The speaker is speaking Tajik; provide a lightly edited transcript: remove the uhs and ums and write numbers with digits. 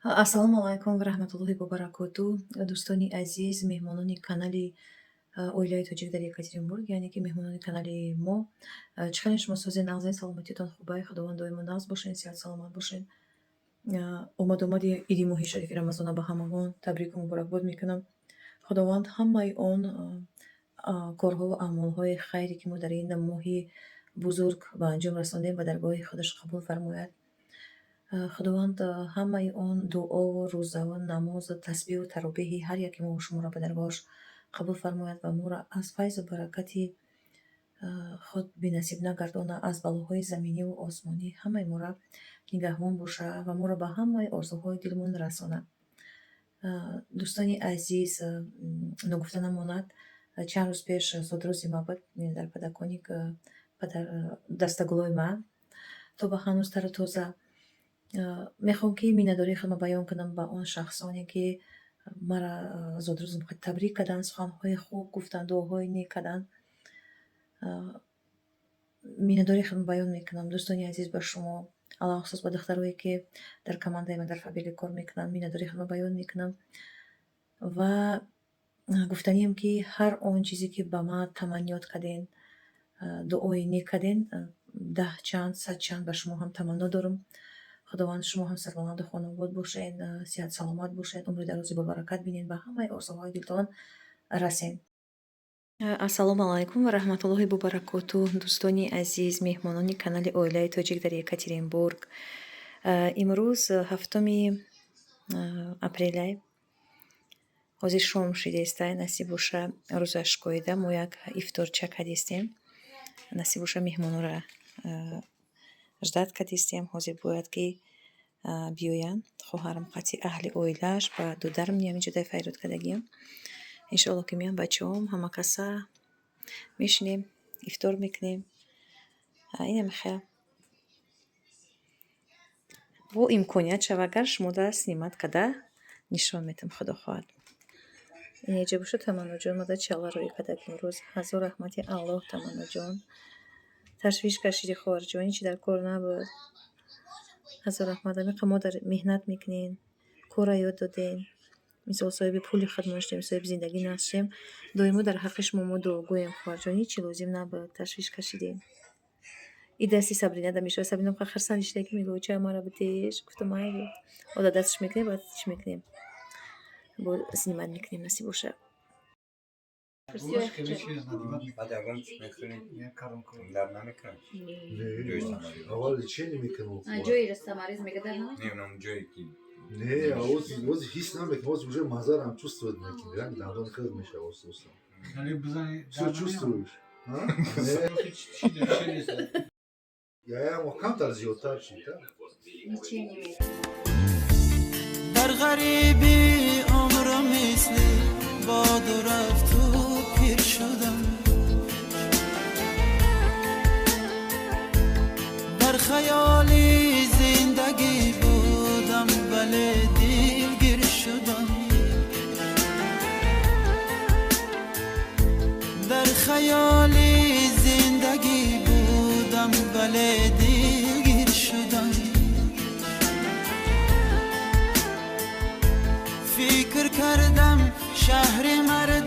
Ассалому алайкум ва раҳматуллоҳи ва баракоту. Дӯстони азиз, меҳмонони канали Оилаи тоҷик дар Екатеринбург, яъне ки меҳмонони канали мо. Чӣ хеле шумо созед, нағзед, саломатитон хубай, Худованд доимо нағз бошед, сиҳат саломат бошед. Омад-омади иди моҳи шарифи Рамазона ба ҳамагон табрику муборакбод мекунам. Худованд ҳамаи он корҳову аъмолҳои хайре, ки мо дар ин моҳи бузург ба анҷом расондем, ба даргоҳи худаш қабул фармояд. Худованд ҳамаи он дуову рӯзаву намозу тасбеҳу таробеҳи ҳар яке мо шуморо ба даргоҳаш қабул фармояд ва моро аз файзу баракати худ бенасиб нагардонад, аз балоҳои заминиву осмонӣ ҳамаи моро нигаҳбон бошад ва моро ба ҳамаи орзуҳои дилмон расонад. Дӯстони азиз, ногуфта намонад, чанд рӯз пеш зодрӯзи ма буд, дар подоконник дастагулои ман то ба ҳанӯз тару тоза. Мехоҳам, ки миннатдории худро баён кунам ба он шахсоне, ки маро зодрӯзам табрик карданд, суханҳои хуб гуфтанд, дуоҳои нек карданд. Миннатдории худро баён мекунам, дӯстони азиз, ба шумо, алахусус ба духтарое, ки дар командаи ман дар Фаберлик кор мекунанд, миннатдории худро баён мекунам. Ва гуфтанием, ки ҳар он чизе, ки ба ман таманниёт карден, дуои нек карден, 10 чанд, 100 чанд ба шумо ҳам таманно дорам. Худованд шумо ҳам сарбаланду хонобод бошед, сиҳат саломат бошед, умри дарози бобаракат бинед, ба ҳамаи орзуҳои дилтон расед. Ассалому алайкум ва раҳматуллоҳи ва баракоту. Дӯстони азиз, меҳмонони канали Оилаи тоҷик дар Екатеринбург. Имрӯз 7 апрелай. Ҳозир шом шидестай, насиб боша, рӯзаш коида мо як ифторча кардистем. Насиб боша, меҳмонора ждать кардистем. Ҳозир бояд, ки биёянд. Хоҳарам қатъи аҳли оилааш ба дударм ҳаминҷо дай файрод кардагиям. Иншоалло, ки меоям, бачаҳом ҳама каса мешинем, ифтор мекунем. Инам хел. Бо имконият шава, агар шумо снимать карда нишон метам, худо хоҳад. Инеҷа боша, Таманноҷон мада чала рӯй карда имрӯз. Ҳазор раҳмати Аллоҳ, Таманноҷон. Ташвиш кашиди, хоҳарҷон, ҳечи дар кор набуд. Ҳазор раҳмат. Амиқа модар меҳнат мекунен, корра ёд доден. Мисол, соҳиби пули худмон шудем, соҳиби зиндагӣ нашудем. Доимо дар ҳаққи шумо мо дуогӯем, хоҳарҷон, ҳечи лозим набуд, ташвиш кашидем. И дасти Сабрина да мешавад. Сабрина хурсанд шуда, ки мегӯяд: «Ча мара бидеш?» Гуфтам: «Майли». Ода дасташ мекунем, баъд чӣ мекунем? Бо снимать мекунем, насиб боша. Баъд ягон чӣ мехӯрем? Дар намекунам? Ҷои самарез. Аввал лечение мекунам. Ҷои самарез мега дар Не, унам ҷое ки Не, оз ҳис намекунам, оз уже мазарам чувствовать мекунам. Ранги дандон хел мешава оста-оста. Всё чувствуешь? А? Не. Я камтар зиёдтар шид, да? Лечение. Дар ғарибӣ умрам мисли боду рафту пир шудам, дар хаёли зиндагӣ будам, вале дилгир шудам, дар хаёли зиндагӣ будам, вале дилгир шудам. Фикр кардам шаҳри мардон.